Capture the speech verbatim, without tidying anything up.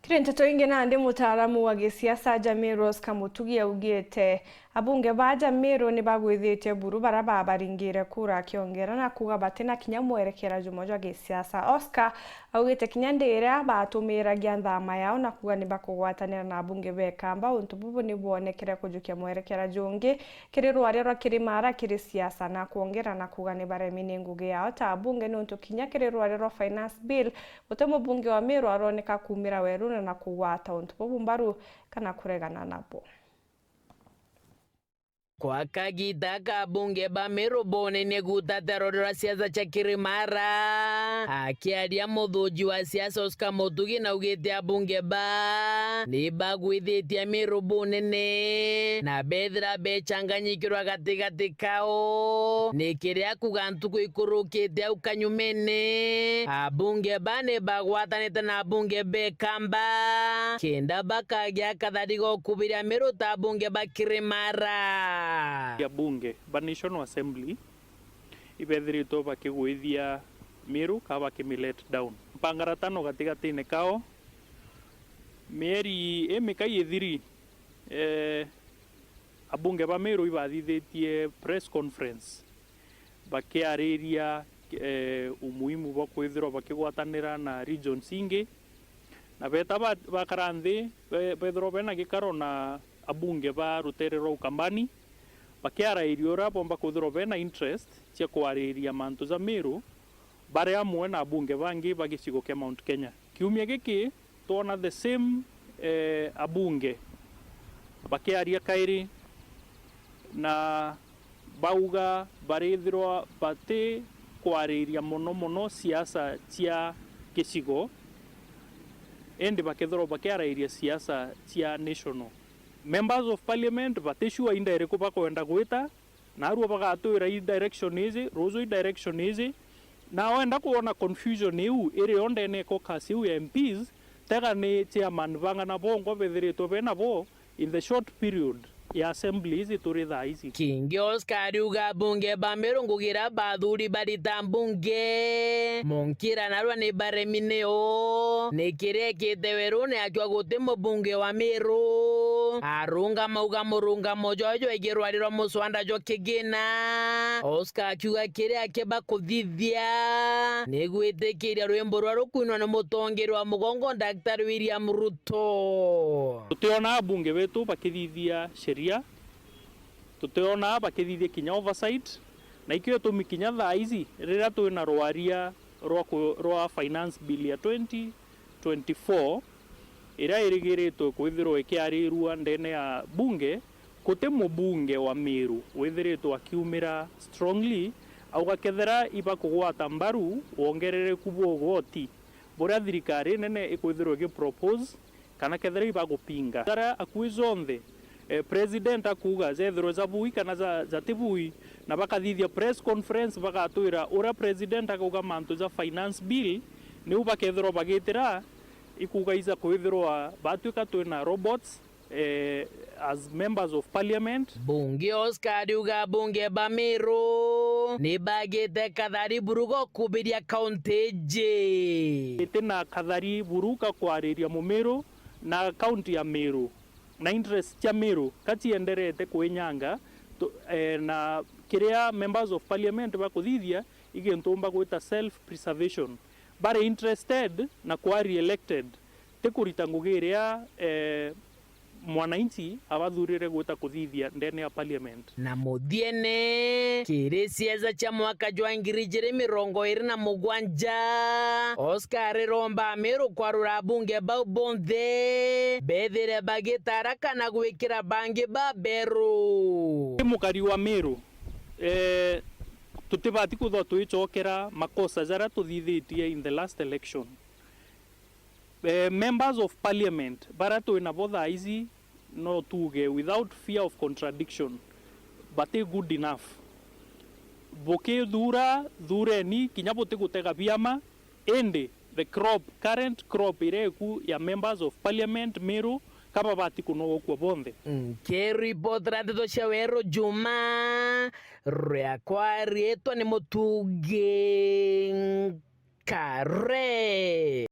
Kiri nteto ingi nandi, mutaaramu wa gisiasa Jamiru Oscar Mutugi augite abunge ba Jamiru ni bagwithitie buru baria babaringire kura, akiongera na kuuga batina kinya mwerekera jumwe jwa gisiasa. Oscar augite kinya ndi iria batumiragia nthama yao na kuuga ni bakugwatanira na abunge ba Ikamba, untu bubu ni bwonekere kujukia mwerekera jungi kiri rwaria rwa Kirimara kiri siasa, na kwongera na kuuga ni baremi ni ngugi yao ta abunge, niuntu kinya kiri rwaria rwa finance bill, guti mubunge wa Meru aroneka kuumira werune na kugwata untu bubu mbaru kana kuregana nabo. Kwa kagita ka abunge ba Meru bonenie gutatira rwaria rwa siasa cia Kirimara. Akiaria muthuji wa siasa Oscar Mutugi naugite abunge ba ni bagwithitie Meru bunene na bethira bechanganyikirwa gatigati kao. Ni kiria kuuga ntuku ikurukite au kanyumene, abunge ba ni bagwatanite na abunge ba Ikamba kenda bakagia kathari ga ukubiria Meru ta abunge ba Kirimara. Abunge ba National Assembly ibethiritwe bakigwithia Meru ka bakimi let down. Mpangara tano gatigatine kao, mieri imikai ithiri, eh, abunge ba Meru ibathithitie press conference bakiariria, eh, umuhimu bwa kwithirwa bakigwatanira na regions ingi, na beta ba-, bakara nthi, be-, bethirwa bena gikaro na abunge ba rutere rwa Ukambani, bakiarairia uria bomba kwithirwa bena interest cia kwariria mantu ja Meru bari amwe na abunge bangi ba gicigo kia Mount Kenya. Kiumia giki twona the same, eh, abunge bakiaria kairi na bauga barithirwa bati kwariria mono mono siasa cia gicigo, indi bakethirwa bakiarairia siasa cia national. Members of Parliament bati sure inda iriku bakwenda gwita, narua bagatwira i direction iji, ruju i direction iji. Na wenda kwona confusion iu iri yo ndene ya caucus iu ya M Ps, tega ni chairman bang'ana bongwa bethiritwe bena bo in the short period ya assembly iji turi thaa iji. Kingi Oscar ariuga abunge ba Meru ngugi iria bathuri barita mbunge, munkira narua ni baremi nio. Ni kiria ekite werune akiuga guti mubunge wa Meru arungama auga murungamo jwawe jwegie rwari rwa muswanda jwa kigina. Oscar akiuga kiria kiba kuthithia ni gwitikiria rwimbo rwa rukwinwa ni mutongeria wa mugongo Daktari William Ruto. Tutiona abunge betu bakithithia sheria, tutiona bakithithia kinya oversight, na ikio gitumi kinya thaa ici riria twina rwaria rwa ku-, rwa finance bill ya twenty twenty-four, iria irigiritwe kwithirwa ikiarirua ndene ya bunge, guti mubunge wa Meru withiritwe akiumira strongly auga kethira ibakugwata mbaru wongerereku bwa ugoti buria thirikari nene ikwithirwa igipropose, kana kethira ibagupinga. Jaria akui jonthe, eh, president akuuga jethirwe jabui kana ja-, jatibui, na bakathithia press conference bagatwira uria president akauga mantu ja finance bill, niu bakethirwa bagitira ikuuga ija kwithirwa batwika twina robots, eh, as members of parliament. Bunge Oscar ariuga abunge ba Meru ni bagite kathari buru ga kubiria kaunti iji. Iti na kathari buru ka kwariria Mumiru na kaunti ya Meru, na interest cia Meru ka cienderete kwinyanga tu-, eh, na kiria members of parliament bakuthithia i gintu umba gwita self preservation. Bari interested na kwa re-elected, ti kurita ngugi iria, eh, mwananchi abathurire gwita kuthithia ndene ya parliament. Na muthiene, kiri ciaca cia mwaka jwa ngiri ijiri mirongo iri na mugwanja, Oscar ariromba Ameru kwarura abunge bau bonthe bethire bagitara kana gwikira bangi baberu. Ti mukari wa Meru, eh, tutibati kwithirwa twicokera makosa jaria tuthithitie in the last election. Eh, members of parliament baria twi nabo thaa ici, no tuuge without fear of contradiction, bati good enough. Bukithura, thureni, kinya butigutega biama, indi the crop, current crop iria iku ya members of parliament Meru, kababati kunogokua bonthe. Nkiripotera ndeto cia Weru Juma, riakwa riitwa ni Mutugi Nkare.